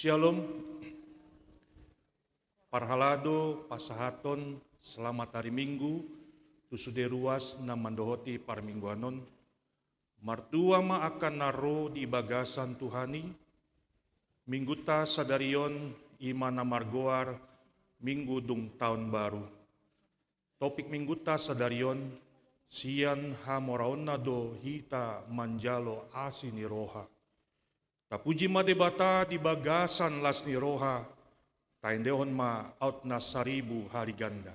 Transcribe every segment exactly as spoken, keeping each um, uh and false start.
Syalom. Parhalado pasahaton selamat hari Minggu tu sude ruas na mandohoti parmingguan on. Martua ma angka na ro di bagasan Tuhan i. Minggunta sadari on i ma na margoar Minggu Dung Taon Baru. Topik Minggunta sadari on, sian hamoraonna do hita manjalo asi ni roha. Tapuji ma Debata di bagasan las ni roha, taendehon ma aut na saribu hali ganda.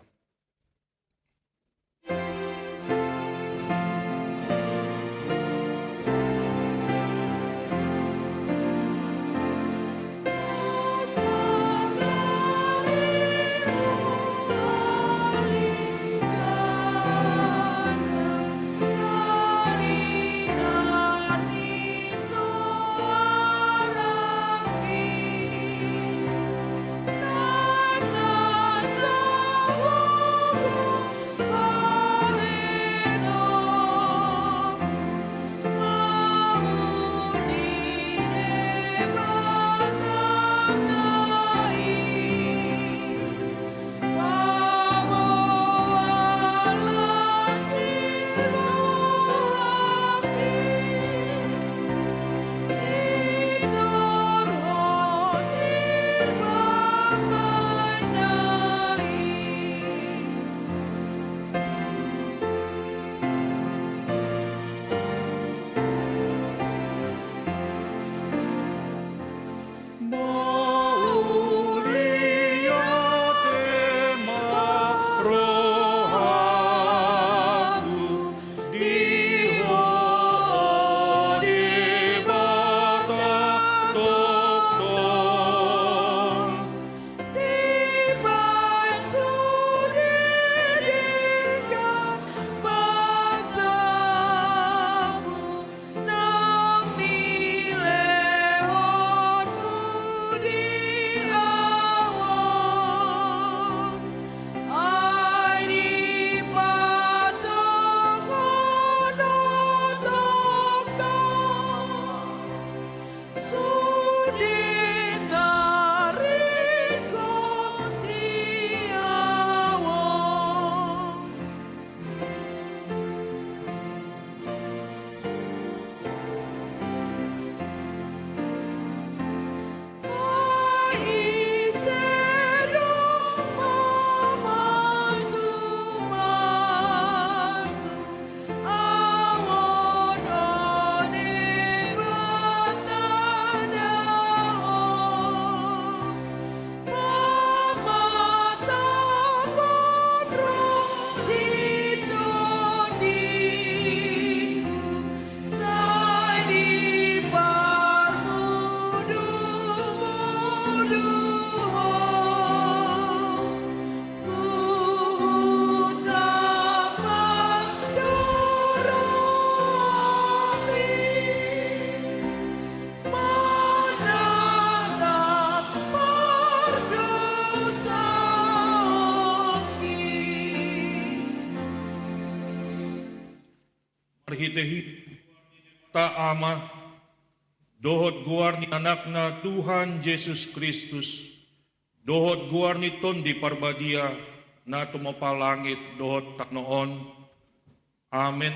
Marhitehite ta Ama, dohot goar ni Anakna Tuhan Jesus Kristus, dohot goar ni Tondi Parbadia, na tumompa langit dohot tano on. Amen.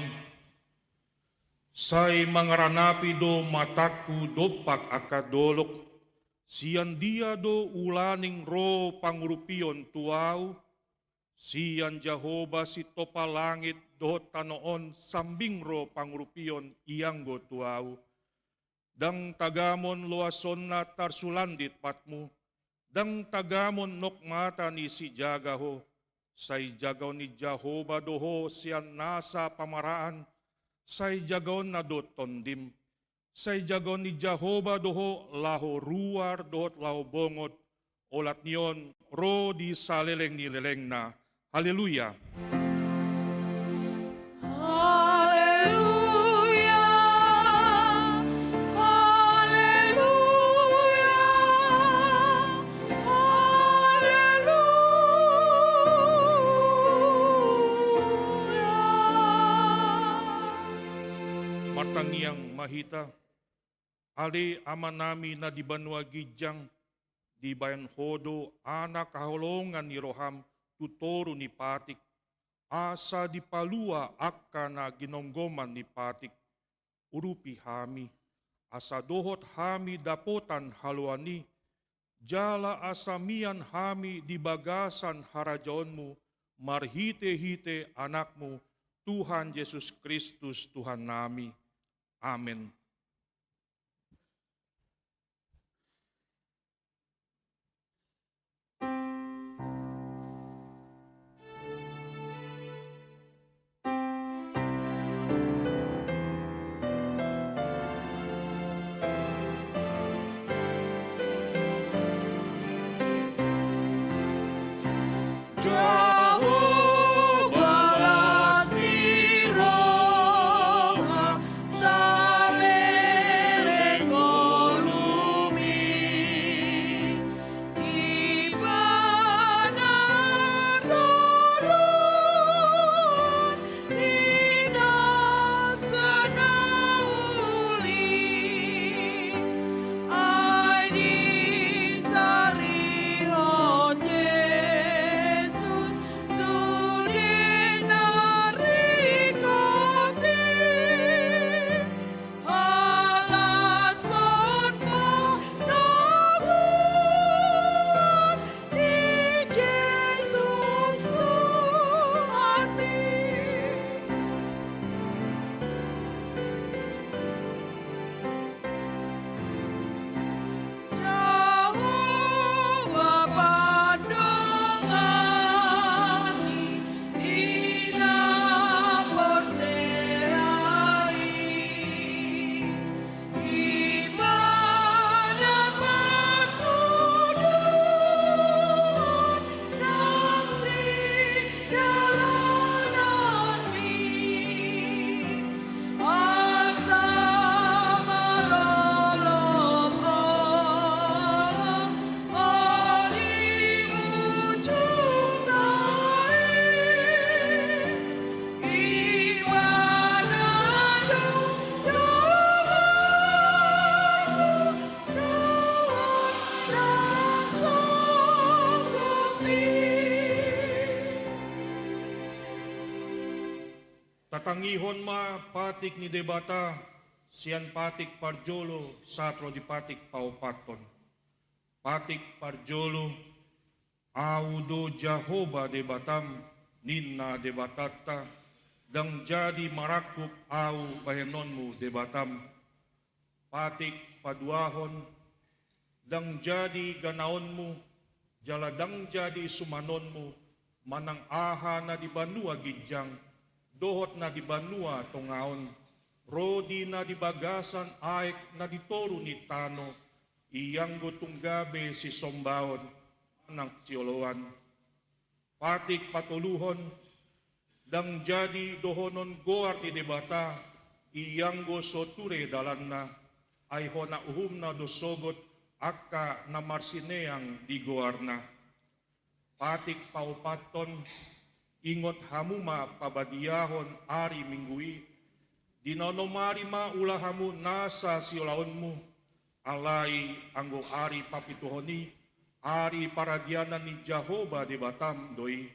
Sai mangaranapi do matangku dompak angka dolok, sian dia do ulaning ro pangurupion tu ahu, sian Jahowa sitompa langit dohot tano on sambing ro pangurupion ianggo tu ahu. Ndang tagamon loasonna tarsulandit patmu, ndang tagamon nokmata ni sijaga ho, sai jagaon ni Jahowa do ho sian nasa pamaraan, sai jagaonna do tondim, sai jagaon ni Jahowa do ho laho ruar dohot laho bongot, olat ni on ro di saleleng ni lelengna. Haleluya. Haleluya. Haleluya. Haleluya. Martangiang ma hita. Ale Amanami na di banua ginjang, dibahen Ho do anak haholongan ni roham tu toru ni patik, asa dipalua angka na ginonggoman ni patik. Urupi hami, asa dohot hami dapotan haluaon i, jala asa mian hami di bagasan harajaonmu, marhitehite Anakmu, Tuhan Jesus Kristus, Tuhannami. Amen. Jahowa las ni roha, saleleng ngolumi. Ibana rorot ni nasa na uli, ai disarihon Jesus sude na ringkot i, halashon pananguhon ni Jesus Tuhanmi. Jahowa pandongan ni di na porsea i. Ibana patuduhon nang sidalananmi, asa marolopolop on di ujungna i. Ibana do donganmu, dongan na sanggup i. Tatangihon ma patik ni Debata sian patik parjolo sahat ro di patik paopathon. Patik parjolo. Ahu do Jahowa Debatam, ninna Debatanta, ndang jadi marangkup Ahu bahenonmu Debatam. Patik paduahon. Ndang jadi ganaonmu, jala ndang jadi sumanonmu, manang aha na di banua ginjang, dohot na di banua tonga on, ro di na di bagasan aek na di toru ni tano, ianggo tung gabe sisombaon manang sioloan. Patik patoluhon. Ndang jadi dohonon goar ni Debata, ianggo so ture dalanna, ai hona uhumna do sogot angka na marsineang di goarna. Patik paopathon. Ingot hamu ma pabadiahon ari Minggu i, di na onom ari ma ula hamu nasa siolaonmu, alai anggo ari papituhon i, ari paradianan ni Jahowa Debatam do i.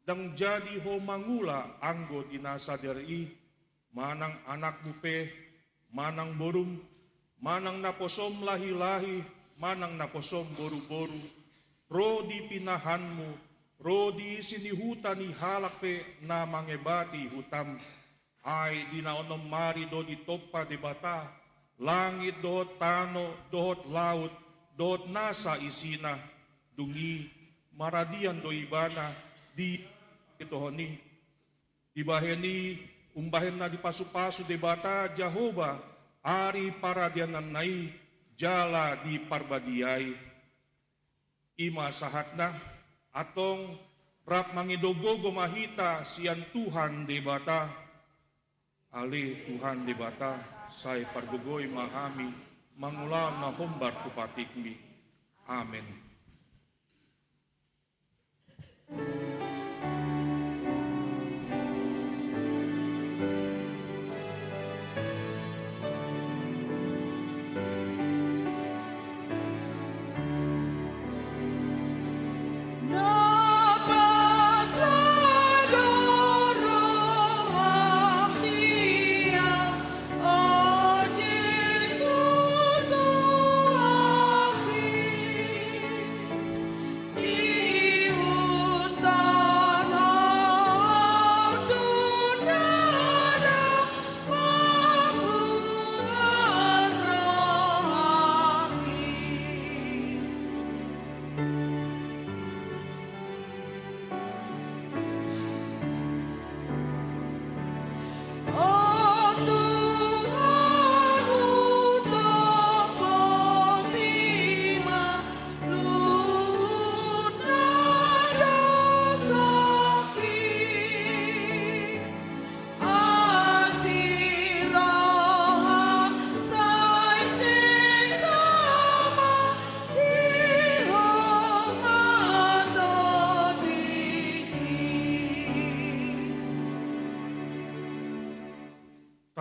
Ndang jadi ho mangula anggo di na sadari i, manang anakmu pe, manang borum, manang naposom lahilahi, manang naposom boruboru, ro di pinahanmu, ro di sinihuta ni halak pe na mangebati hutam. Ai di na onom ari do ditompa Debata langit dohot tano dohot laut dohot nasa isina, dung i maradian do Ibana di tohon i. Dibahen i, umbahen na dipasupasu Debata Jahowa ari paradiananna i jala diparbadiai. I ma sahatna. Antong rap mangido gogo ma hita sian Tuhan Debata. Ale Tuhan Debata, sai pargogoi ma hami mangulahon na hombar tu patikmi. Amen.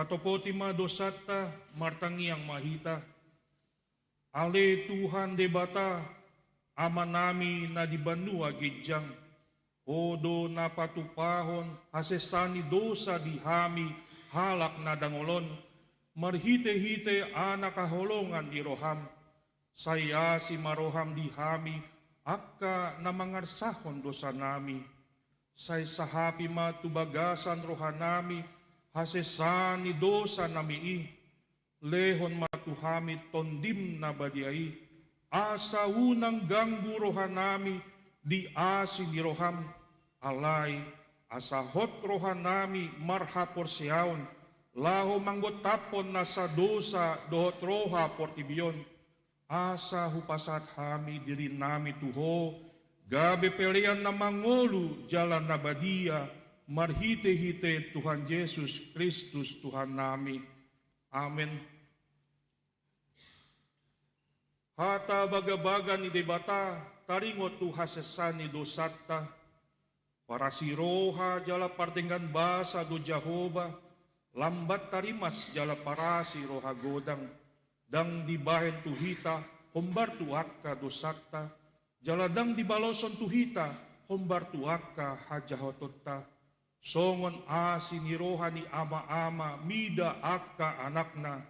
Patopoti ma dosanta, martangiang ma hita. Ale Tuhan Debata, Amanami na di banua ginjang, Ho do na patupahon hasesaan ni dosa di hami halak na dangol on, marhitehite Anak haholongan ni rohaM. Sai asi ma rohaM di hami angka na mangarsahon dosanami. Sai sahapi ma tu bagasan rohanami hasesaan ni dosanami i. Lehon ma tu hami TondiM na badia i, asa unang ganggu rohanami di asi ni rohaM. Alai asa hot rohanami marhaporseaon, laho manggontaphon nasa dosa dohot roha portibi on. Asa hupasahat hami dirinami tu Ho, gabe pelean na mangolu jala na badia, marhitehite Tuhan Jesus Kristus Tuhannami. Amen. Hata bagabaga ni Debata taringot tu hasesaan ni dosanta. Parasi roha jala pardenggan basa do Jahowa, lambat tarimas jala parasi roha godang. Ndang dibahen tu hita hombar tu angka dosanta, jala ndang dibaloshon tu hita hombar tu angka hajahatonta. Songon asi ni roha ni ama-ama mida angka anakna,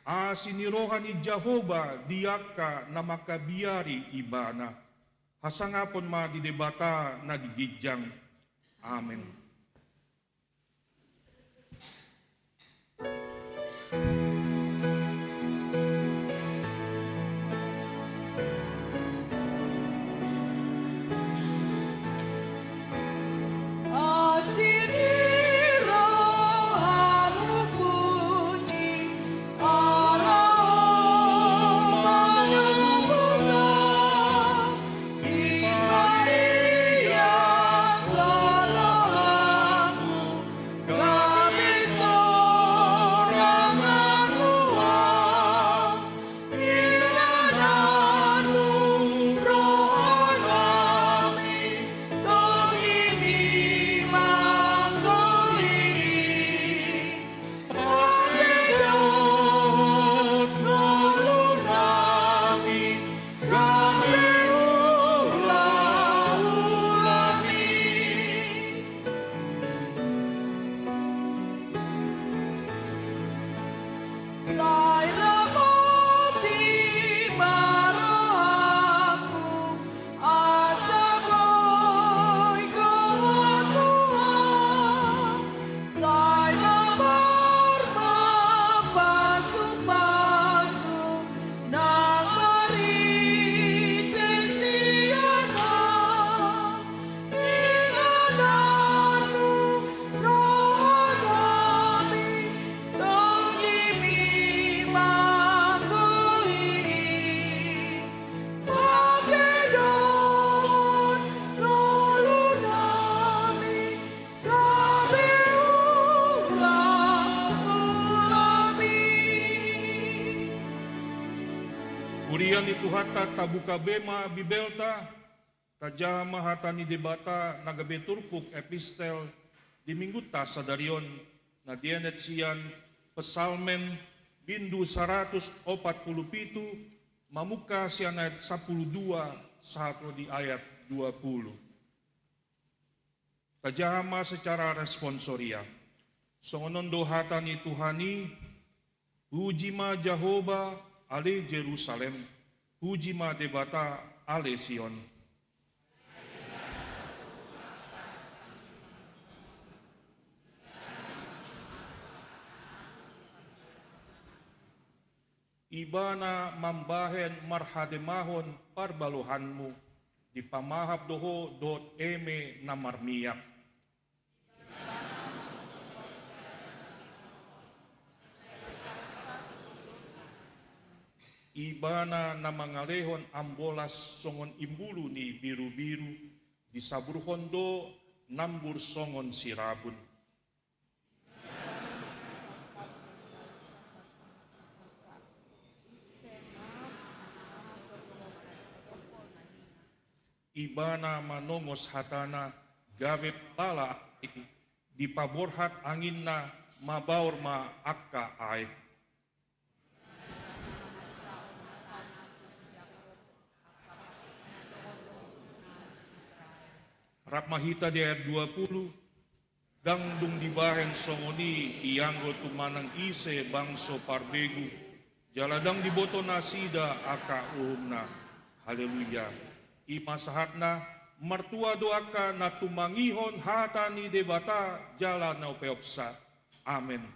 asi ni roha ni Jahowa di angka na mangkabiari ibana. Hasangapon ma di Debata na di ginjang. Amen. Asi ni rohamu puji, ala Ho manomusa. Sai ramoti ma rohangku, asa boi goarmu Ho. Sai mamar ma pasupasu nang marhite sian Ho. Ingananmu rohanami, TondiMi manggohi. Pangkidohon ngolunami gabe ulaulami. Huria ni Tuhanta, tabuka be ma Bibelta, tajaha ma hata ni Debata na gabe turpuk epistel di Minggunta sadari on, na dienet sian Psalmen bindu saratus opat pulu pitu, mamungka sian ayat sampulu dua sahat ro di ayat dua pulu. Tajaha ma secara responsoria. Songon on do hata ni Tuhan i: Puji ma Jahowa, ale Jerusalem, puji ma Debata, ale Sion. Ibana mambahen marhademahon parbalohanmu, dipamahap do ho dohot eme na marmiak. Ibana na mangalehon ambolas songon imbulu ni birubiru, disaburhon do nambur songon sirabun. Ibana manongos hatana, gabe pala api, dipaborhat anginna, mabaor ma angka aek. Rap ma hita di ayat dua pulu. Ndang dung dibahen songon i ianggo tumandang ise bangso parbegu, jala ndang diboto nasida angka uhumna. Haleluya. I ma sahatna, martua do angka na tumangihon hata ni Debata jala na upeopsa. Amen.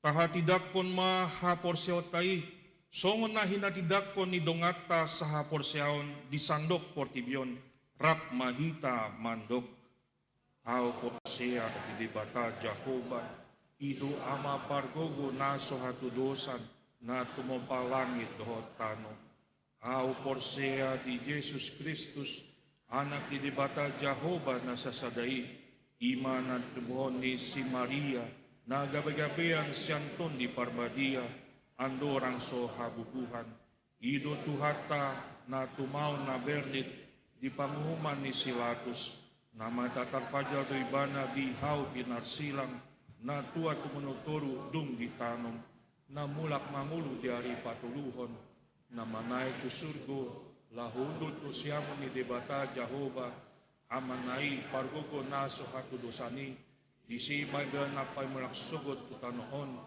Tahatindangkon ma haporseaonta i, songon na hinatindangkon ni donganta sahaporseaon di sandok portibi on, rap ma hita mandok. Ahu porsea di Debata Jahowa, i do Ama pargogo na so hatudosan, na tumompa langit dohot tano. Ahu porsea di Jesus Kristus, Anak ni Debata Jahowa na sasada i, i ma na tinobohon ni si Maria, na gabegabean sian Tondi Parbadia, andorang so habubuhan. I do Tuhanta na tumaon na bernit di panguhuman ni si Latus, na mata tarpajal do Ibana di hau pinarsilang, na tua tumundalhon toru dung ditanom, na mulak mangolu di ari patoluhon, na manaek tu surgo, laho hundul tu siamun ni Debata Jahowa, Amana i pargogo na so hatudosan i, disi ma Ibana paimulak sogot tu tano on,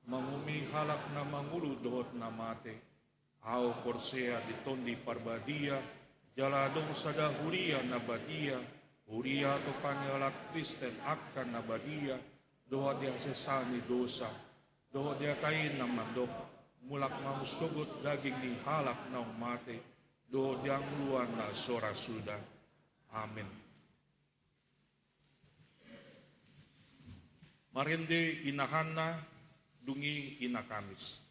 manguhumi halak na mangolu dohot na mate. Ahu porsea di Tondi Parbadia, jala adong sada huria na badia, huria atopan ni halak Kristen angka na badia, dohot di hasesaan ni dosa, dohot di hata i na mandok, mulak ma hamu sogot daging ni halak naung mate, dohot di hangoluan na so ra suda. Amen. Marende inahanna, dung i ina Kamis.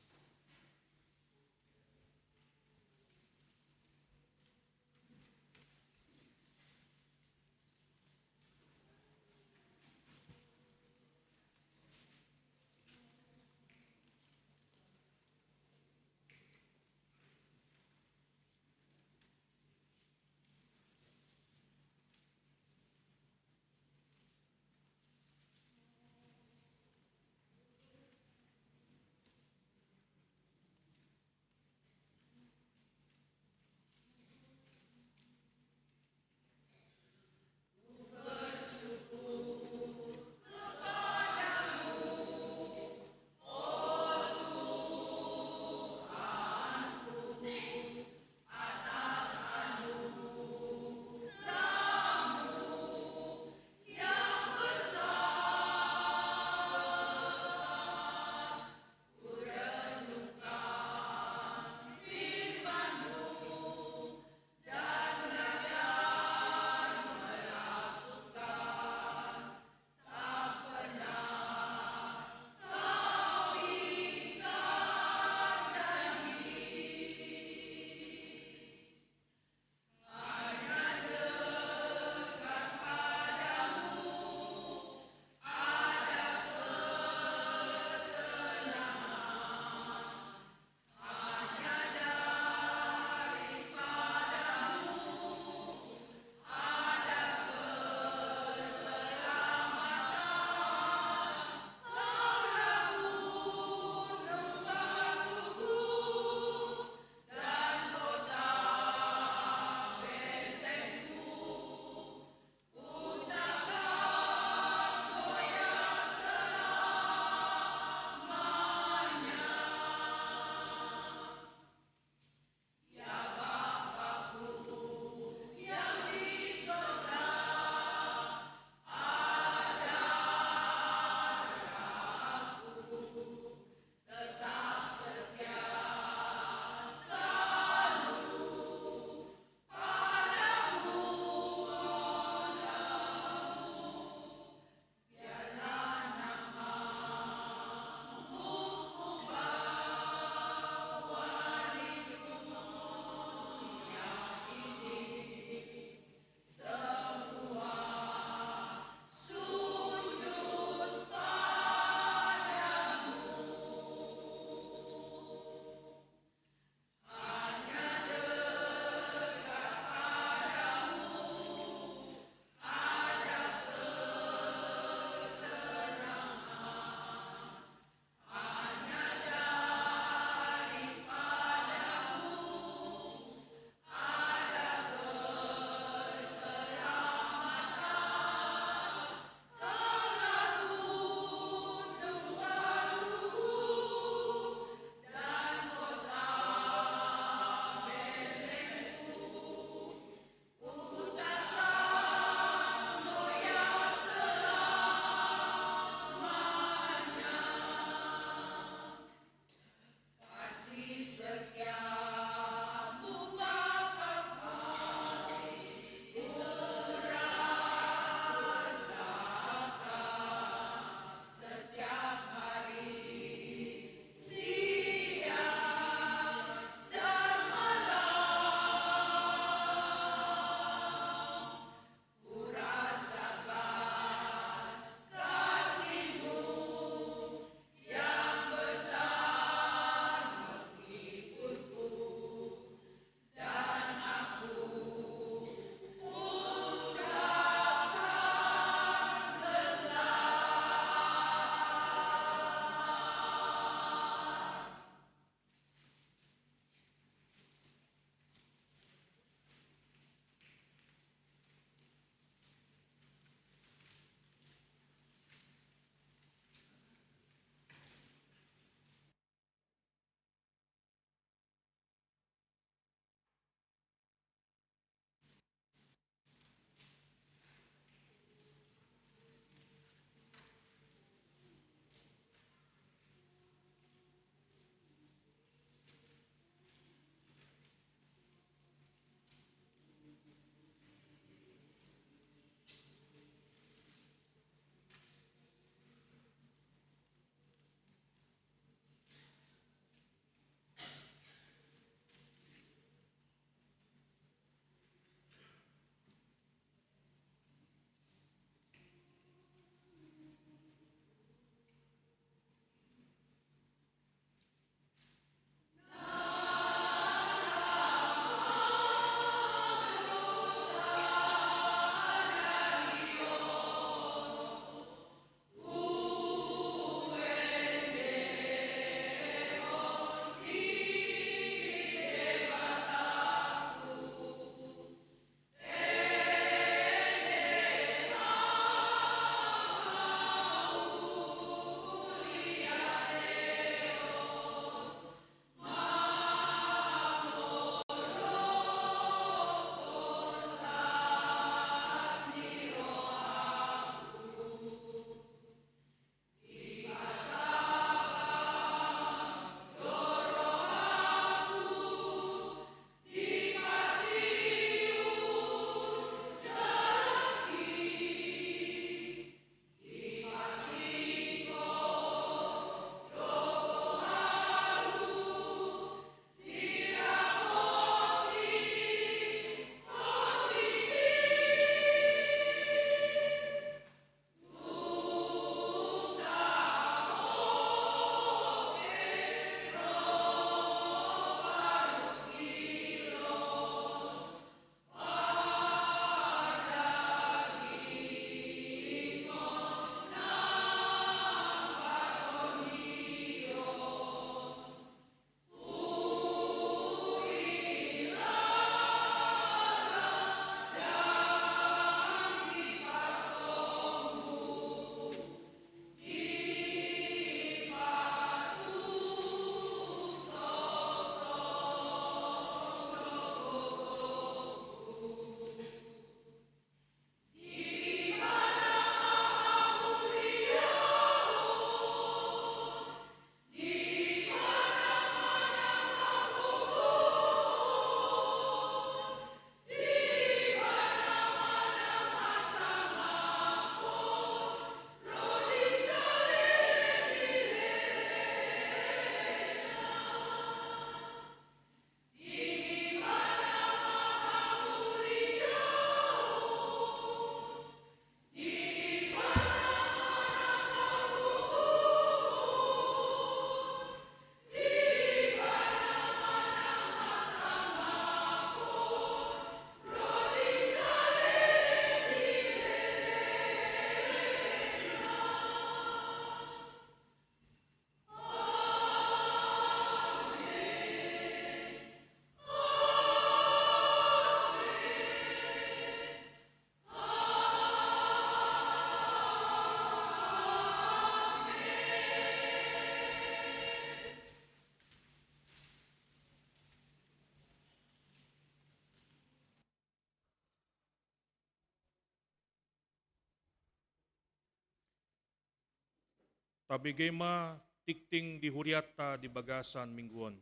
Tabege ma tingting di hurianta di bagasan minggu on.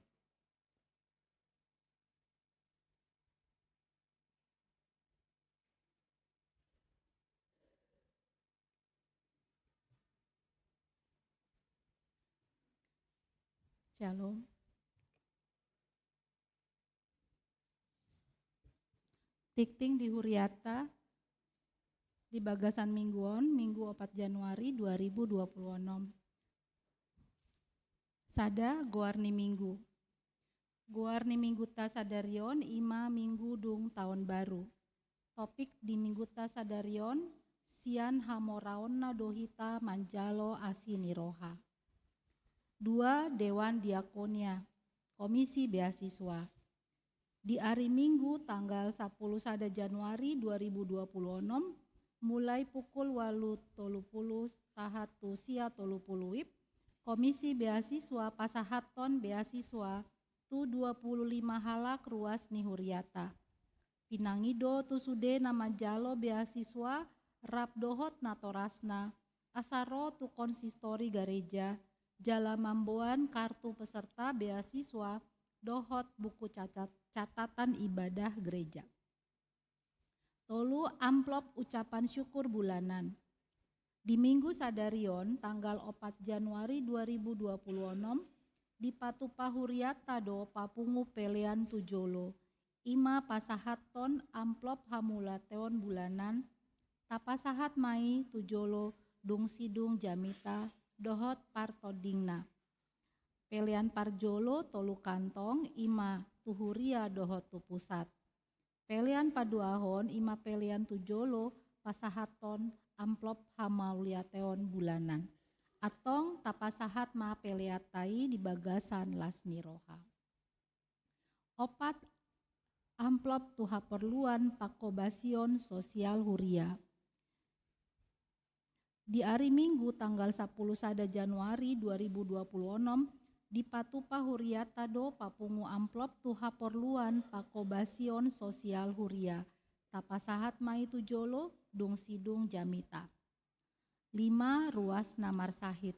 Shalom. Tingting di hurianta di bagasan minggu on, Minggu opat Januari dua ribu dua puluh onom. Sada, goar ni minggu. Goar ni minggunta sadari on i ma minggu dung taon baru. Topik di minggunta sadari on, sian hamoraonna do hita manjalo asi ni roha. Dua, Dewan Diakonia, Komisi Beasiswa. Di ari Minggu tanggal sapuluh sada Januari dua ribu dua puluh onom, mulai pukul ualu tolu puluh sahat tu sia tolu puluh wib, Komisi Beasiswa pasahathon beasiswa tu dua puluh lima halak ruas ni huriata. Pinangido tu sude na manjalo beasiswa rap dohot natorasna, asa ro tu konsistori gareja, jala mamboan kartu peserta beasiswa dohot buku cacat-, catatan ibadah gereja. Tolu, amplop ucapan syukur bulanan. Di Minggu sadari on, tanggal opat Januari dua ribu dua puluh onom, dipatupa hurianta do papungu pelean tu jolo, i ma pasahathon amplop hamauliateon bulanan, tapasahat ma i tu jolo dung sidung jamita dohot partondingna. Pelean parjolo tolu kantong, i ma tu huria dohot tu pusat. Pelean paduahon i ma pelean tu jolo pasahathon amplop hamauliateon bulanan. Antong tapasahat ma peleanta i di bagasan las ni roha. Opat, amplop tu haporluan pangkobasion sosial huria. Di ari Minggu tanggal sapuluh sada Januari dua ribu dua puluh onom, dipatupa hurianta do papungu amplop tu haporluan pangkobasion sosial huria. Tapasahat ma i tu jolo dung sidung jamita. Lima, ruas na marsahit.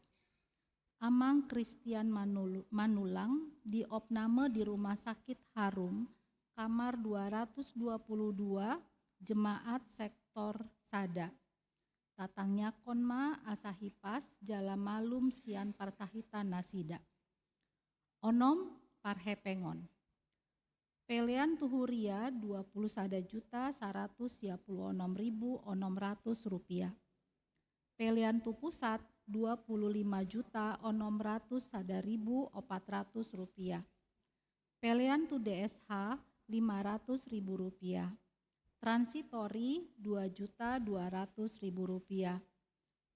Amang Christian Manul-, Manulang diopname di Rumah Sakit Harum, kamar dua ratus dua puluh dua, jemaat sektor sada. Tatangiangkon ma asa hipas jala malum sian parsahitan nasida. Onom, parhepengon. Pelean tu huria dua puluh sada juta saratus sia puluh onom ribu onom ratus rupiah. Pelean tu pusat dua puluh lima juta onom ratus sada ribu opat ratus rupiah. Pelean tu D S H lima ratus ribu rupiah. Transitori dua juta dua ratus ribu rupiah.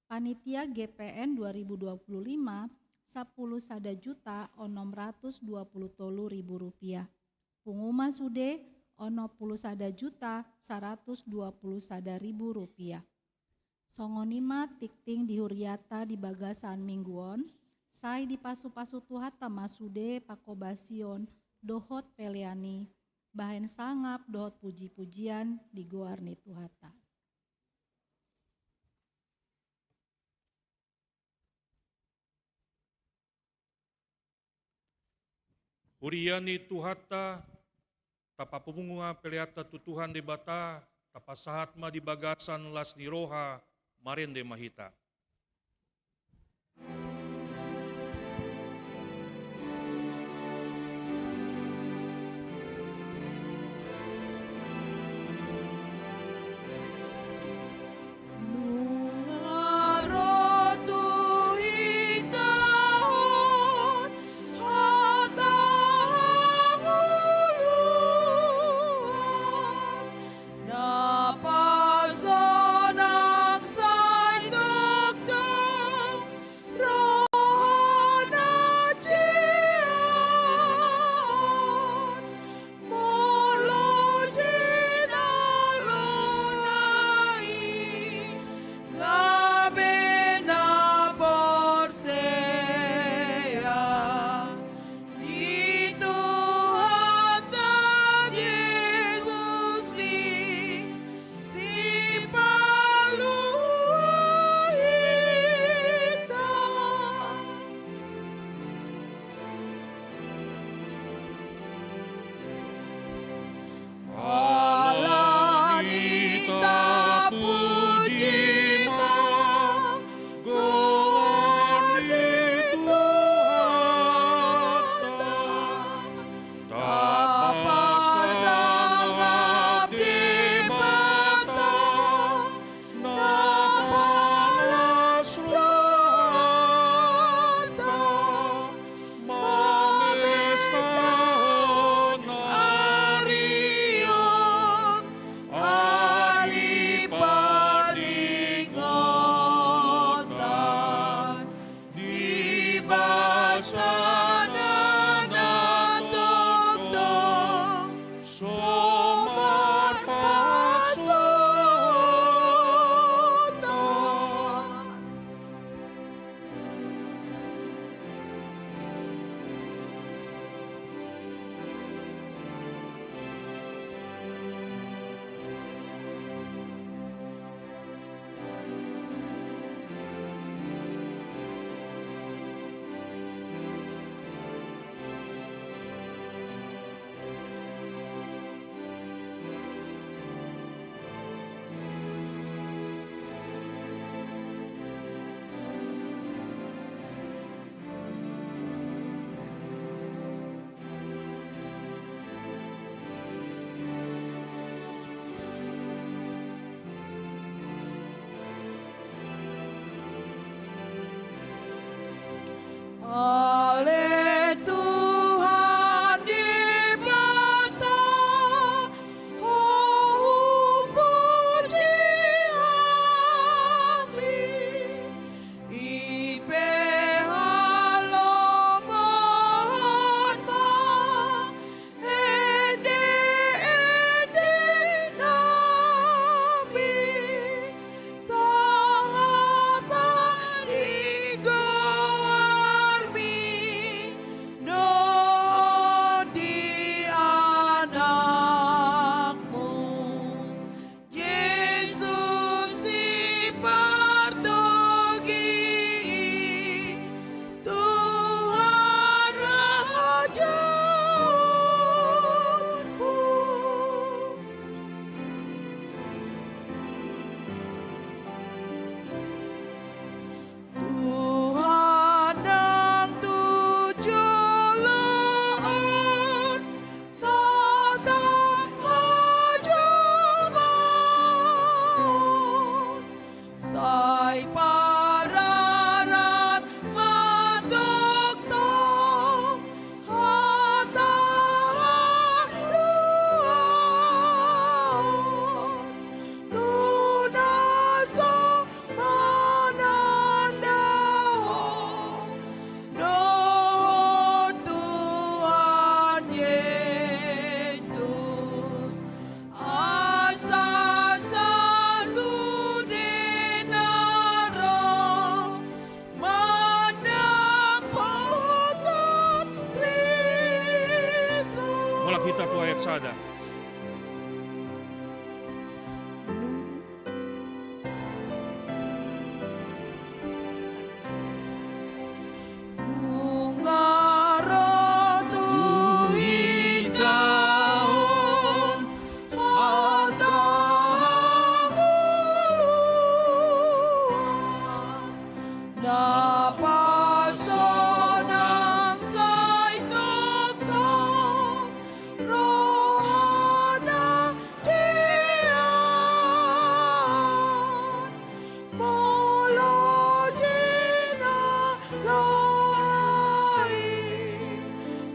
Panitia G P N dua ribu dua puluh lima, sapuluh sada juta onom ratus dua puluh tolu ribu rupiah. Pungu ma sude onom puluh sada juta saratus dua puluh sada ribu rupiah. Songon i ma tingting di hurianta di bagasan minggu on, sai dipasupasu Tuhanta ma sude pangkobasion dohot pelean i, bahen sangap dohot pujipujian di goar ni Tuhanta. Huria ni Tuhanta, tapapungu ma peleanta tu Tuhan Debata, tapasahat ma di bagasan las ni roha, marende ma hita. Pararan ma tongtong hata haluaon, tu na so manandahon dohot Tuhan Jesus. Asa sasude na ro mandapothon Kristus. Mulak hita tu ayat sada. Nunga ro tu hita on hata hangoluan, na pasonang sai tongtong rohana di an. Molo jinalai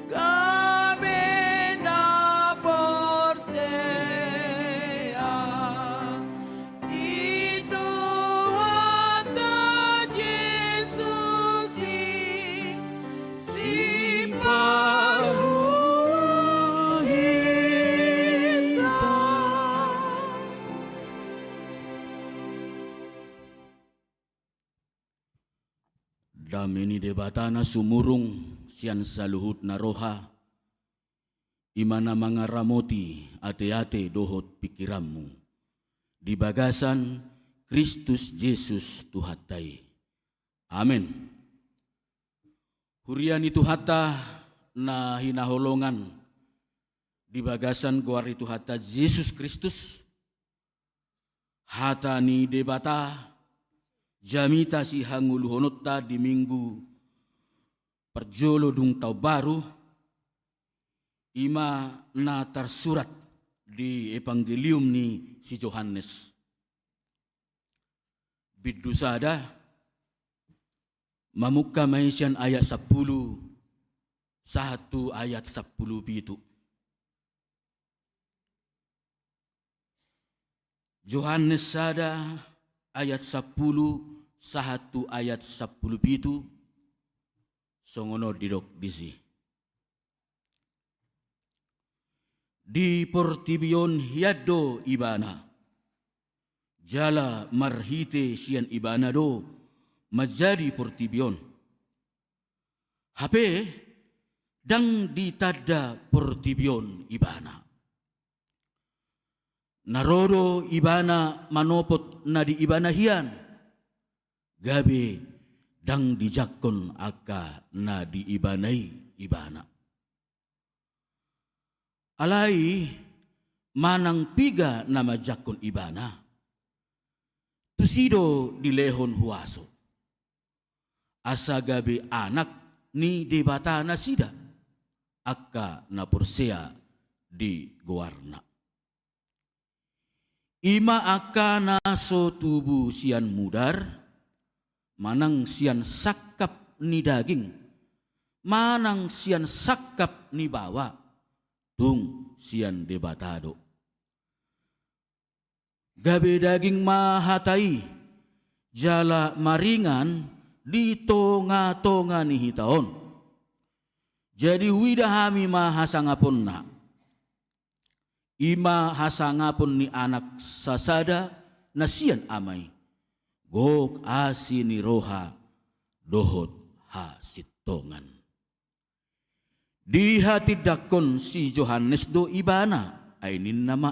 gabe na porsea di Tuhanta Jesus i, sipalua hita. Dame ni Debata na sumurung sian saluhutna roha, i ma na mangaramoti ateate dohot pingkiranmu di bagasan Kristus Jesus Tuhanta i. Amen. Huria ni Tuhanta na hinaholongan di bagasan goar ni Tuhanta Jesus Kristus, hata ni Debata jamita sihangoluhononta di Minggu parjolo dung taon baru, i ma na tarsurat di Evangelium ni si Johannes. Bindu sada, mamungka ma i sian ayat sampulu sahat tu ayat sampulu pitu. Johannes sada ayat sampulu sahat tu ayat sampulu pitu, songon on didok disi. Di portibi on hian do Ibana, jala marhite sian Ibana do manjadi portibi on. Hape ndang ditanda portibi on Ibana. Na ro do Ibana manopot na di Ibana hian, gabe ndang dijangkon angka na di Ibana i Ibana. Alai manang piga na manjangkon Ibana, tusi do dilehon huaso, asa gabe anak ni Debata nasida, angka na porsea di goarna. I ma angka na so tubu sian mudar, manang sian sangkap ni daging, manang sian sangkap ni baoa, tung sian Debata do. Gabe daging ma hata i, jala maringan di tongatonga ni hita on. Jadi huida hami ma hasangaponna. I ma hasangapon ni Anak sasada na sian Ama i, gok asi ni roha dohot hasintongan. Dihatindangkon si Johannes do Ibana, ai ninna ma: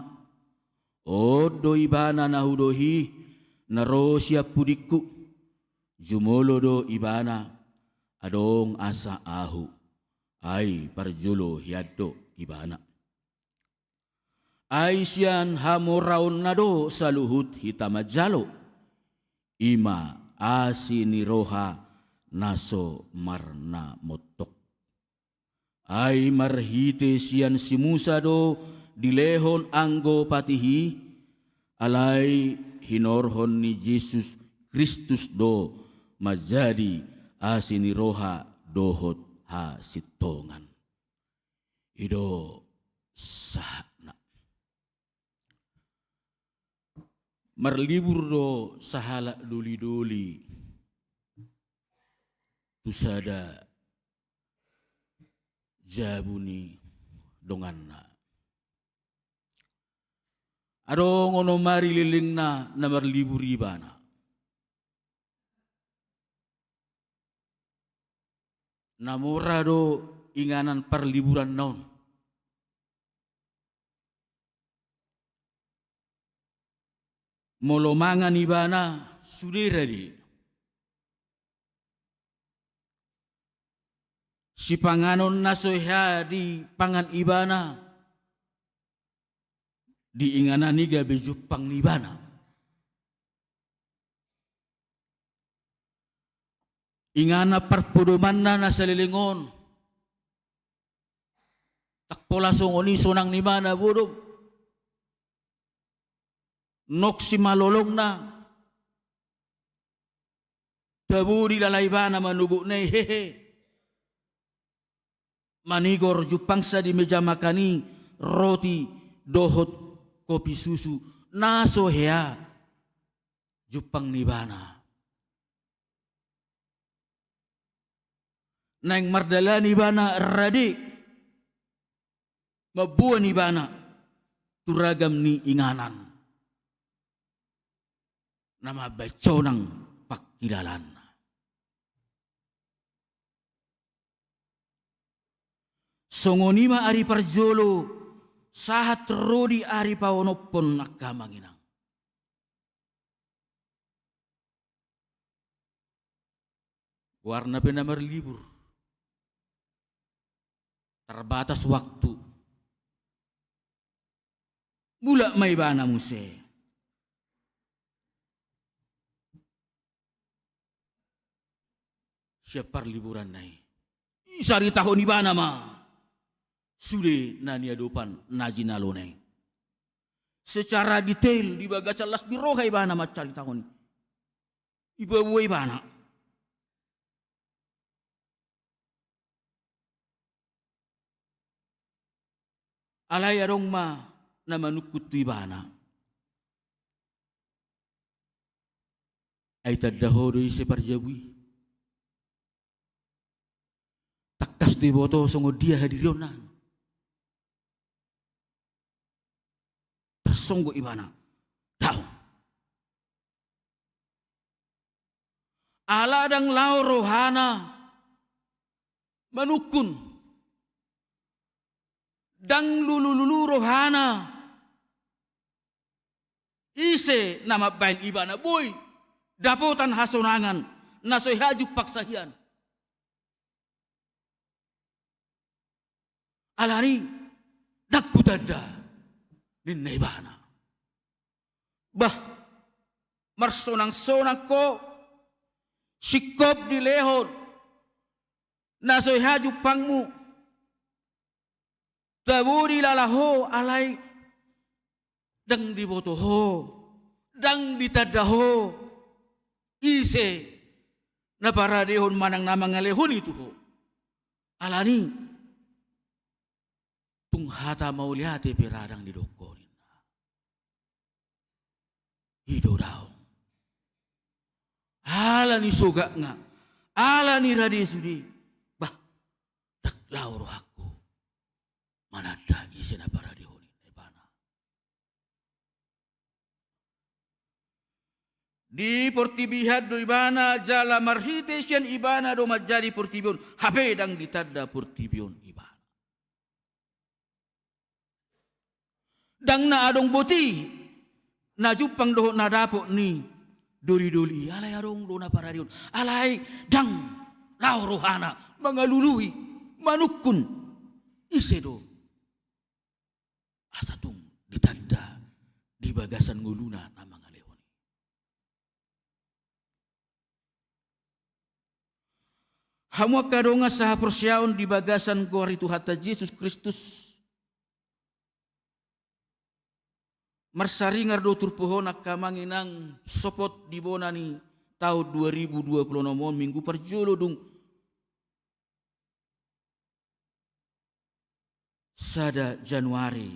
On do Ibana na hudohi, na ro sian pudingku. Jumolo do Ibana, adong asa ahu, ai parjolo hian do Ibana. Ai sian hamoraonna do saluhut hita manjalo, i ma asi ni roha na so marnamontok. Ai marhite sian si Musa do dilehon anggo patih i, alai hinorhon ni Jesus Kristus do manjadi asi ni roha dohot hasintongan. I do sahatna. Marlibur do sahalak doli-doli tu sada jabu ni donganna. Adong onom ari lelengna na marlibur ibana. Na mora do inganan parliburanna on. Molo mangan ibana, sude rade. Sipanganon na so hea dipangan ibana, di inganan i gabe jumpang ni ibana. Inganan parpodomanna na saleleng on. Ndang pola songon i sonang ni ibana, bodo. Nunga simalolongna, tabo dilala ibana manogot na i, hehe. Manigor jumpangsa di meja makan i, roti dohot kopi susu, na so hea jumpang ni ibana. Naeng mardalani ibana rade, mamboan ibana tu ragam ni inganan na mambahen sonang pangkilalaanna. Songon i ma ari parjolo, sahat ro di ari paonomhon, angka amang inang. Goarna pe na marlibur. Terbatas waktu. Mulak ma ibana muse sian parliburanna i. Dicaritahon ibana ma sude na niadopan na jinalona i. Secara detail di bagasan las ni roha ibana mancaritahon i. Dipaboa ibana. Alai adong ma na manungkun tu ibana. Ai tanda ho do ise parjabu i? Tangkas do diboto songon dia hadirionna. Tarsonggot ibana. Daong. Ala ndang laho rohana manungkun. Ndang lulululu rohana ise na mambahen ibana boi dapotan hasonangan na so hea jumpang sahian. Alani ndang hutanda, ninna ibana. Bah, marsonang-sonang ho, singkop dilehon na so hea jumpangmu. Tabo dilala ho, alai ndang diboto ho, ndang ditanda ho ise na paradehon manang na mangalehon i tu ho. Alani tung hata mauliate pe ra ndang didok ho, ninna. I do daong. Alani sogatna, alani rade sude. Bah, ndang laho rohangku mananda ise na paradehon i, ninna ibana. Di portibi an do ibana jala marhite sian ibana do manjadi portibi on, hape ndang ditanda portibi on ibana. Ndang na adong boti na jumpang dohot na dapot ni doli-doli i, alai adong do na paradehon. Alai ndang laho rohana mangalului, manungkun ise do asa tung ditanda di bagasan ngoluna na mangalehon i. Hamu angka dongan sahaporseaon di bagasan goar ni Tuhanta Jesus Kristus, marsaringar do turpuk on, angka amang inang, sopot di bona ni taon dua ribu dua puluh enam on, minggu parjolo dung sada Januari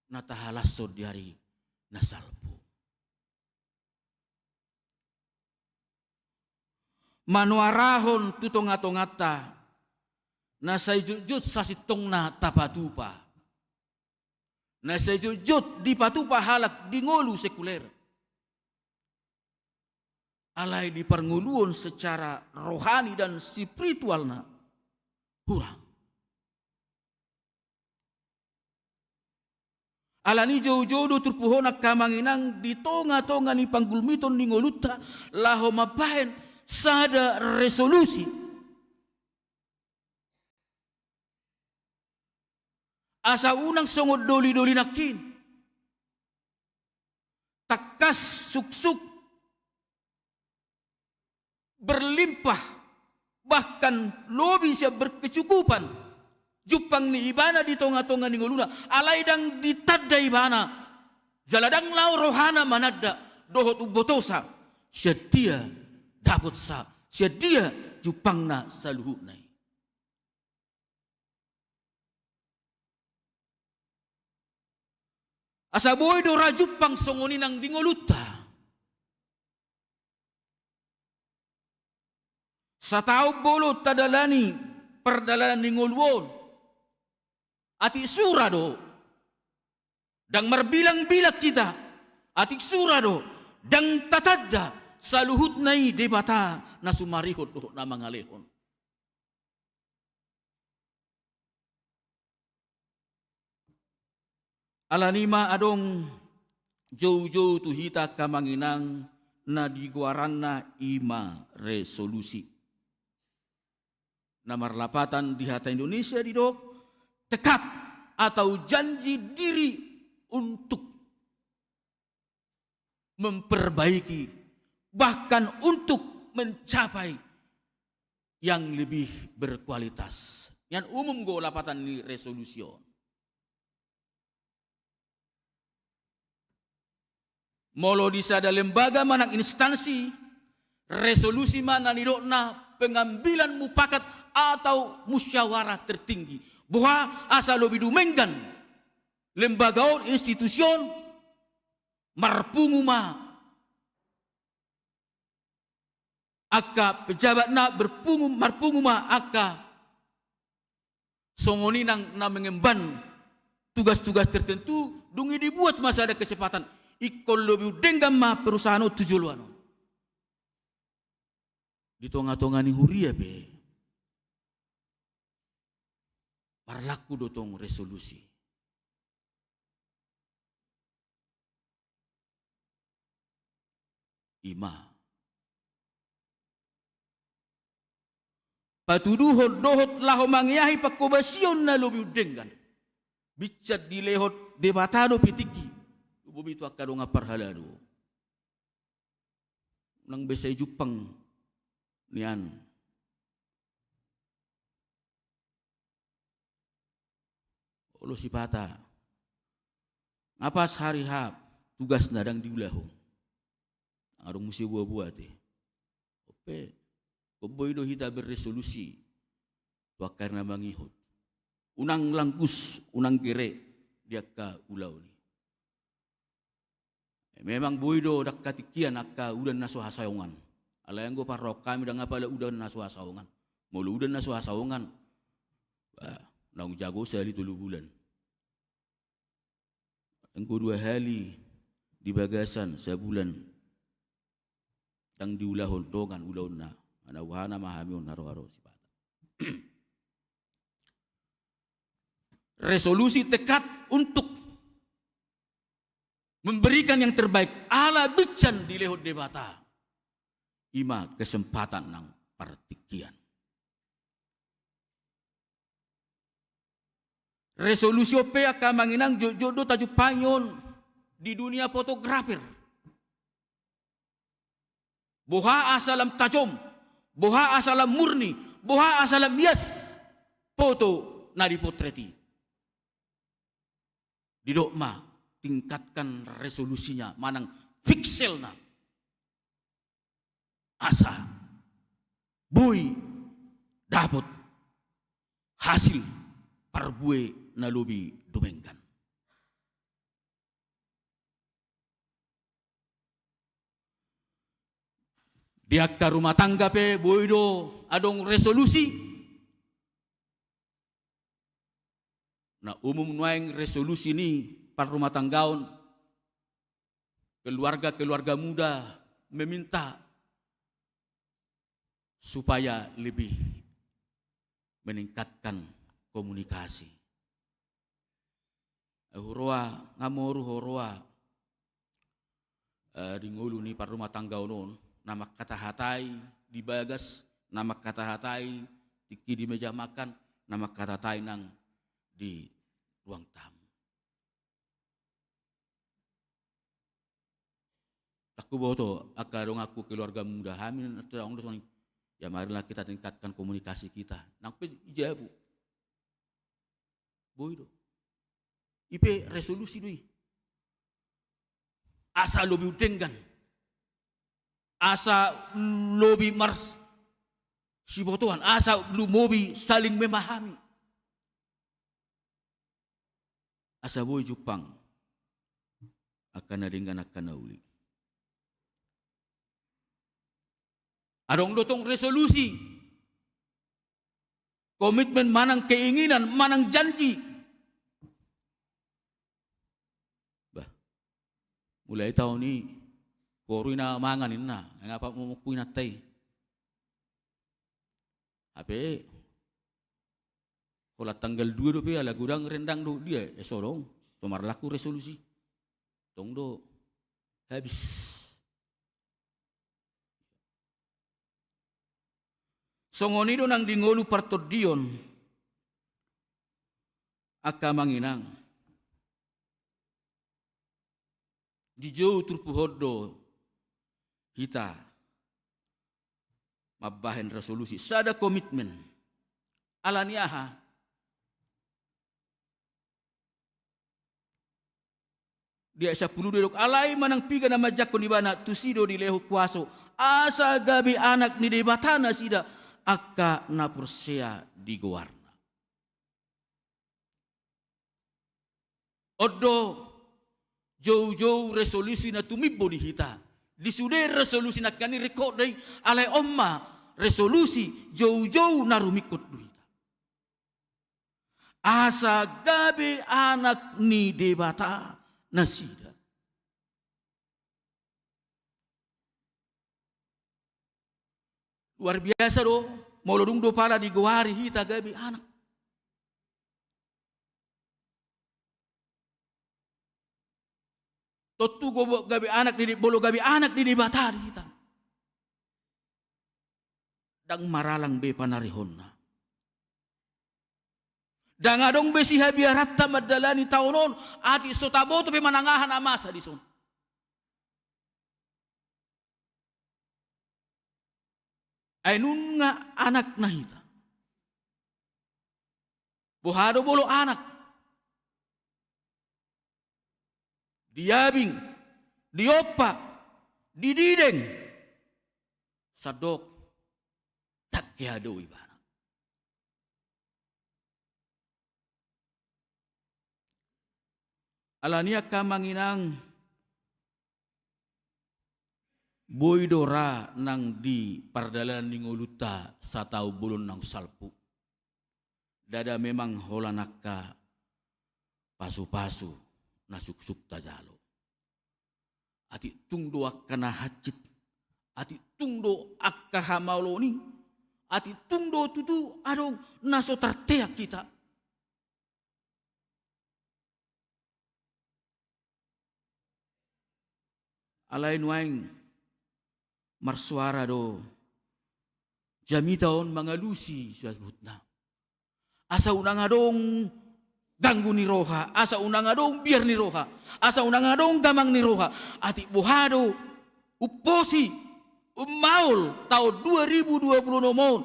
na tahalashon di ari na salpu. Manuarahon tu tonga-tonganta na sai jotjot sasintongna tapatupa, na sai jotjot dipatupa halak di ngolu sekuler. Alai di parngoluon secara rohani dan spiritualna hurang. Alani i joujou do turpuk on angka amang inang di tonga-tonga ni panggulmiton ni ngolunta laho mambahen sada resolusi. Asa unang songon doli-doli nangkin. Tangkas suksuk berlimpah, bahkan lobi sian berkecukupan jumpang ni ibana di tonga-tonga ni ngoluna, alai ndang ditanda ibana, jala ndang laho rohana mananda dohot umbotosa sian dia dapotsa, sian dia jumpangna saluhutna i. Asa boi do ra jumpang songon i nang di ngolunta. Sataon molo tadalani pardalanan ni ngolu on, atik sura do. Ndang marbilang-bilang hita, atik sura do. Ndang tatanda saluhutna i Debata na sumarihon dohot na mangalehon. Alani i ma adong joujou tu hita angka amang inang na digoaranna i ma resolusi. Na marlapatan di hata Indonesia didok tekad atau janji diri untuk memperbaiki, bahkan untuk mencapai yang lebih berkualitas. Nian umum do lapatan ni resolusi on. Molo di sada lembaga manang instansi, resolusi ma na nidokna pengambilan mufakat atau musyawarah tertinggi. Boha asa lobi dumenggan lembaga on, institusi on, marpungu ma angka pejabatna, berpungu, marpungu ma angka songon i nang na mengemban tugas-tugas tertentu, dung i dibuat ma sada kesepakatan, ingkon lobi undenggan ma perusahaan on tu joloan on. Di tonga-tonga ni huria pe marlaku do tong resolusi. I ma patuduhon dohot laho mangeahi panghobasion na lobi undenggan. Binsan dilehon Debata dope tingki, umum i tu angka dongan parhalado. Nang be sai jumpang nian. Olo sipata. Nga pas hari H tugasna ndang diulahon. Adong muse boa-boa ate. Ope, ingkon boi do hita berresolusi tu angka ari na mangihut. Unang langkus, unang gere di angka ulaon i. Memang boi do dangka tingkian angka udan na so hasaongan. Alai anggo parrohahon hami ndang apala udan na so hasaongan. Molo udan na so hasaongan, bah, naung jago sahali tolu bulan. Anggo dua hali di bagasan sabulan ndang diulahon dongan ulaonna. Mana boha nama hami on na ro-ro sipata. Resolusi tekad untuk memberikan yang terbaik ala binsan dilehon Debata. I ma kesempatan nang partingkian. Resolusi on pe angka amang inang jotjot do tajumpangi on di dunia fotografer. Boha asa lam tajom, boha asa lam murni, boha asa lam ias foto na dipotret i. Didok ma tingkatkan resolusinya manang pikselna. boi dapot hasil parbue na lobi dumenggan. Di angka rumah tangga pe boi do adong resolusi. Na umum nuaeng resolusi ni parrumatanggaon, keluarga-keluarga muda meminta supaya lebih meningkatkan komunikasi. Huroha, nga moru huroha, eh, di ngolu ni parrumatanggaon on, na mangkatahatai di bagas, na mangkatahatai tingki di meja makan, na mangkatahatai nang di ruang tamu. Ndang huboto angka donganku keluarga muda, hami na adong do songon i. Ya, marilah kita tingkatkan komunikasi kita. Nang pe ijabu. Boi do. I pe resolusi do i. Asa lobi undenggan. Asa lobi marsibotoan. Asa lobi saling memahami. Asa boi jumpang angka na denggan, angka na uli. Adong do tong resolusi, komitmen manang keinginan manang janji. Bah, mulai taon i, boru i na mangan inna, nga pe momungkui inanta i. Hape holan tanggal dua dope, ala godang rendang dohot dia, eh, so dong, so marlaku resolusi. Tong do habis. Songon i do nang di ngolu partondion, angka amang inang. Di jou turpuk on do hita mambahen resolusi, sada komitmen. Ala ni aha? Di ayat sampulu dua didok, alai manang piga na manjangkon ibana, tusi do dilehon kuaso, asa gabe anak ni Debata nasida angka na porsea di goarna. On do joujou resolusi na tumimbo di hita. Di sude resolusi nangkin i ringkot do i, alai on ma resolusi joujou na rumingkot tu hita. Asa gabe anak ni Debata nasida. Luar biasa do, molo dung do pala digoari hita gabe anak. Tontu gobo gabe anak ni, molo gabe anak ni Debata di hita, ndang maralang be panarihonna. Ndang adong be sihabiaranta mandalani taon on, atik so taboto pe manang aha na masa dison. Ai nunga anakna hita. Boha do molo anak? Diabing, diompa, didideng. Sandok, ndang hea do ibana. Alani i angka amang inang, boi do ra nang di pardalanan ni ngolunta sataon bolon naung salpu. Ndada memang holan angka pasupasu na suksuk tajalo. Atik tung do angka na hansit, atik tung do angka hamaolon i, atik tung do tutu adong na so tarteang hita. Alai nuaeng marsuara do jamita on mangalusi saluhutna. Asa unang adong ganggu ni roha, asa unang adong biar ni roha, asa unang adong gamang ni roha. Atik boha do umposi, ummaol taon dua ribu dua puluh onom on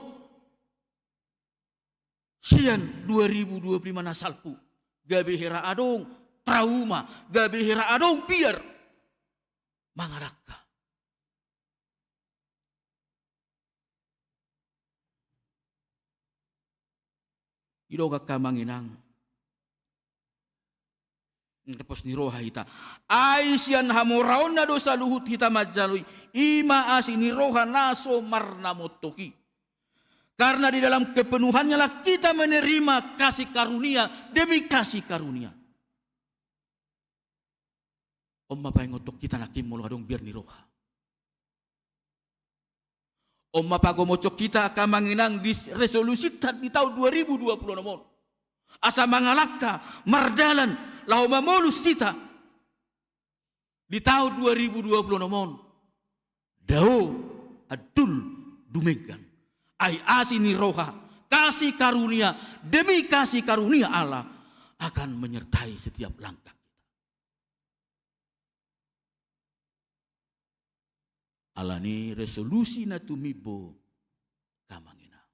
sian dua ribu dua puluh lima na salpu, gabe hera adong trauma, gabe hera adong biar mangalangka. Didok angka amang inang, pos ni roha hita. Ai sian hamoraonna do saluhut hita manjalo i, i ma asi ni roha na so marnamontok i. Karena di dalam kepenuhannya lah kita menerima kasih karunia demi kasih karunia. On ma paingothon hita nangkin molo adong biar ni roha. On ma pagomoshon hita angka amang inang di resolusi ta di tahun dua ribu dua puluh enam on. Asa mangalangka mardalan laho mamolus hita di tahun dua ribu dua puluh enam on. Dao andul dumenggan. Ai asi ni roha, kasih karunia demi kasih karunia Allah akan menyertai setiap langkah kita. Alani resolusi na tumimbo angka amang inang,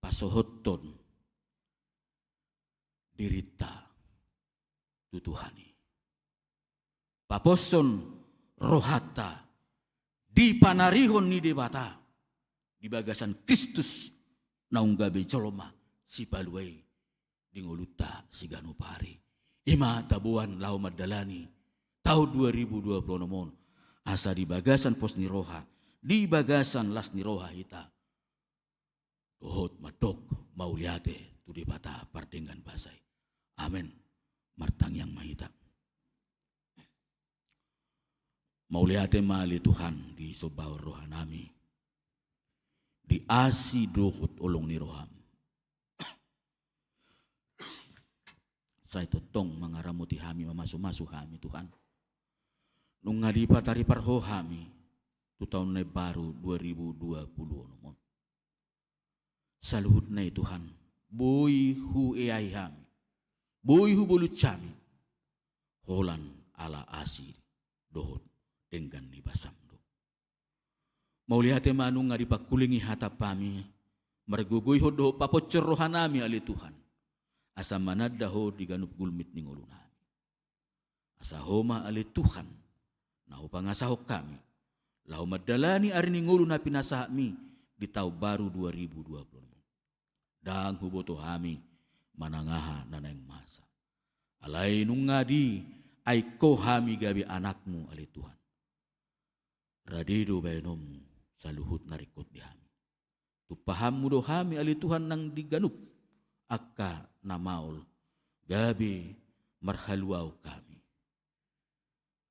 pasohothon dirinta tu Tuhan i. Paposhon rohanta di panarihon ni Debata di bagasan Kristus naung gabe jolma sipalua i di ngolunta siganup ari. I ma taboan laho mandalani tahun dua ribu dua puluh enam on, asa di bagasan pos ni roha, di bagasan las ni roha hita dohot mandok mauliate tu Debata pardenggan basa i. Amen. Martangiang ma hita. Mauliate ma ale Tuhan di sombahon rohanami, di asi dohot holong ni roham. Sai tongtong mangaramoti hami, mamasumasu hami Tuhan. Nunga dipataripar Ho hami tu taon na imbaru dua ribu dua puluh enam on. Saluhutna i Tuhan, boi hueai hami, boi hubolus hami, holan ala asi dohot denggan ni basam do. Mauliate ma nunga dipangkulingi hatap hami, margogoihon dohot paposhon rohanami ale Tuhan, asa mananda Ho di ganup gulmit ni ngolunami. Asa Ho ma ale Tuhan na hupangasahon hami laho mandalani ari ni ngolu na pinasahatmi di taon baru dua ribu dua puluh enam. Ndang huboto hami manang aha na naeng masa. Alai nunga diain Ho hami gabe anakmu ale Tuhan. Rade do baenonmu saluhut na ringkot di hami. Tumpahanmu do hami ale Tuhan nang di ganup angka na maol gabe marhaluaon hami.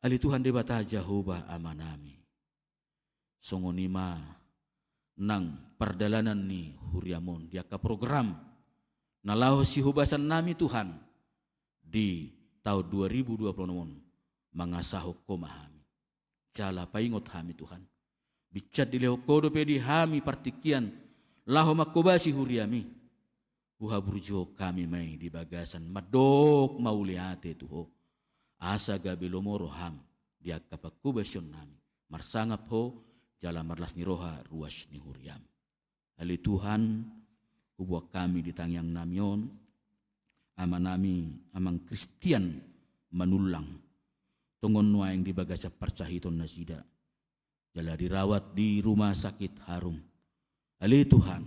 Ale Tuhan Debata Jahowa Amanami, songon i ma nang pardalanan ni huriam on di angka program na laho sihobasannami Tuhan di taon dua ribu dua puluh enam on, mangasahon Ho ma hami. Jala paingot hami Tuhan, binsan dilehon Ho dope di hami partingkian laho manghobasi huriam i. Huhaburjuhon hami ma i di bagasan mandok mauliate tu Ho, asa gabe lomo roham di angka panghobasionnami, marsangap Ho jala marlas ni roha ruas ni huriam. Ale Tuhan, huboan hami di tangiangnami on amanami, amang Kristian Manullang, tongon nuaeng di bagasan parsahiton nasida jala dirawat di Rumah Sakit Harum. Ale Tuhan,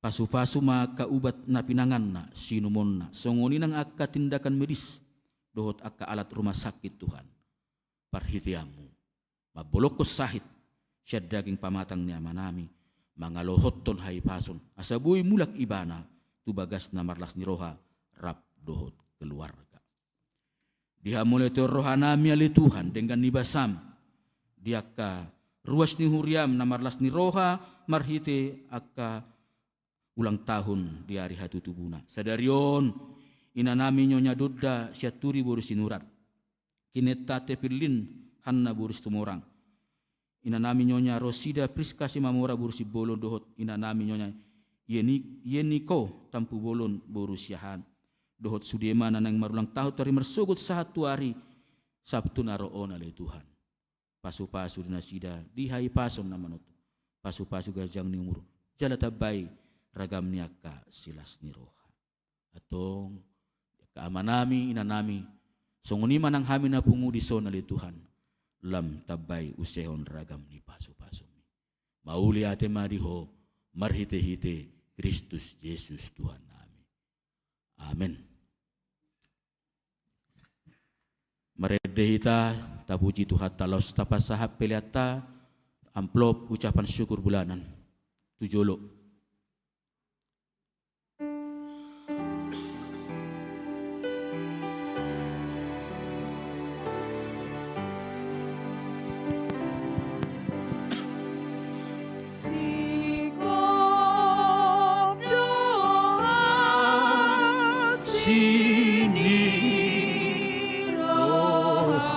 pasupasu ma angka ubat na pinanganna, siinumonna, songon i nang angka tindakan medis dohot angka alat rumah sakit Tuhan. Parhiteanmu mambolongkon sahit sian daging pamatang ni amanami, mangalohothon hahipason asa boi mulak ibana tu bagas na marlas ni roha rap dohot keluarga. Dihamauliatehon rohanami ale Tuhan denggan ni basam di angka ruas ni huriam na marlas ni roha marhite angka ulang tahun di ari hatutubuna. Sadari on inanami Nyonya Donda Sianturi boru Sinurat, Kinetta Tepillin Hanna boru Situmorang, inanami Nyonya Rosida Priska Simamora boru Simbolon dohot inanami Nyonya Yeni-, Yeniko Tampubolon boru Siahaan, dohot sude ma na naeng marulang tahun tu ari marsogot sahat tu ari Sabtu na ro on ale Tuhan. Pasupasu di nasida di hahipason na manontu. Pasupasu ganjang ni umur jala tambai ragam ni angka silas ni roha. Antong angka amanami, inanami, songon i ma nang hami na pungu dison ale Tuhan, lam tambai usehon ragam ni pasupasumi. Mauliate ma di Ho marhitehite Kristus Jesus Tuhannami. Amen. Marende hita, tapuji Tuhanta laos tapasahat peleanta, amplop ucapan syukur bulanan tu jolo. Sigomdoha sini roha.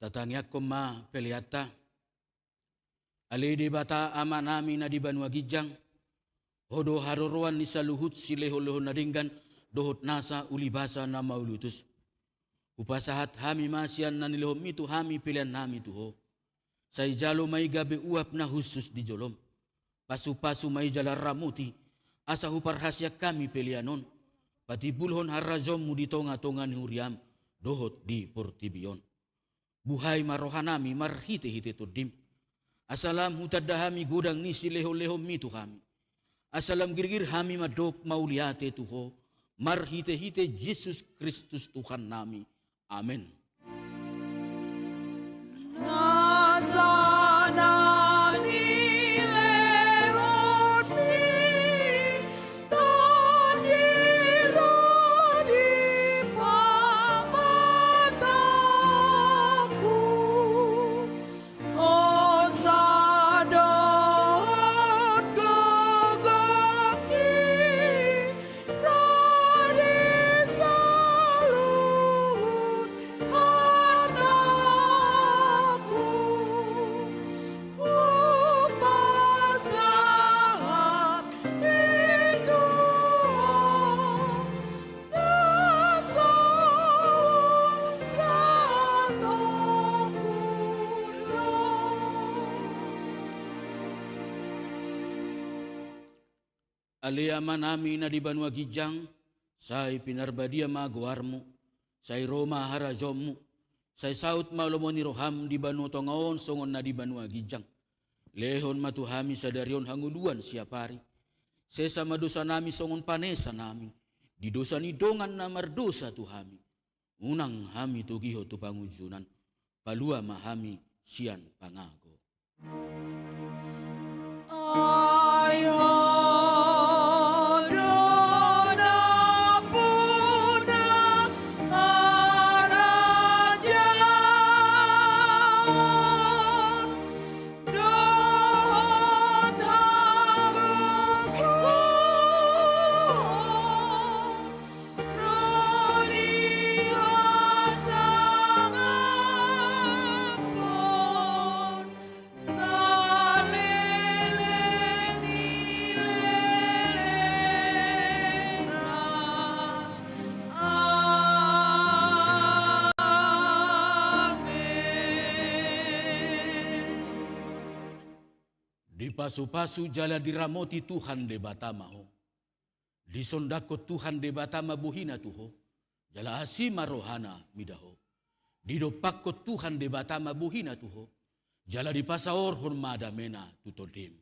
Tatangiangkon ma peleanta. Ale Debata Amanami na di banua ginjang, Ho do haroroan ni saluhut silehonlehon na denggan dohot nasa ulibasa na mauliutus. Hupasahat hami ma sian na nilehonMi tu hami peleannami tu Ho. Sai jalo ma i gabe uap na hushus di joloM. Pasupasu ma i jala ramoti, asa huparhaseang hami pelean on. patimbulhon harajaonmu di tonga-tonga ni huriam dohot di portibi on. Buhai ma rohanami marhite-hite Tondim, asa lam hutanda hami godang ni silehon-lehonmi tu hami, asa lam girgir hami mandok mauliate tu Ho, marhite-hite Jesus Kristus Tuhannami. Amen. Ale Amanami na di banua ginjang, sai pinarbadia ma goarmu, sai ro ma harajaonmu, sai saut ma lomo ni roham di banua tonga on songon na di banua ginjang. Lehon ma tu hami sadari on hangoluan siapari. Sesa ma dosanami songon panesanami di dosa ni dongan na mardosa tu hami. Unang hami togihon tu pangunjunan, palua ma hami sian pangago. Dipasupasu jala diramoti Tuhan Debata ma ho. Disondangkon Tuhan Debata ma bohina tu ho, jala asi ma rohana mida ho. Didompakkon Tuhan Debata ma bohina tu ho, jala dipasaorhon ma damena tu tondim.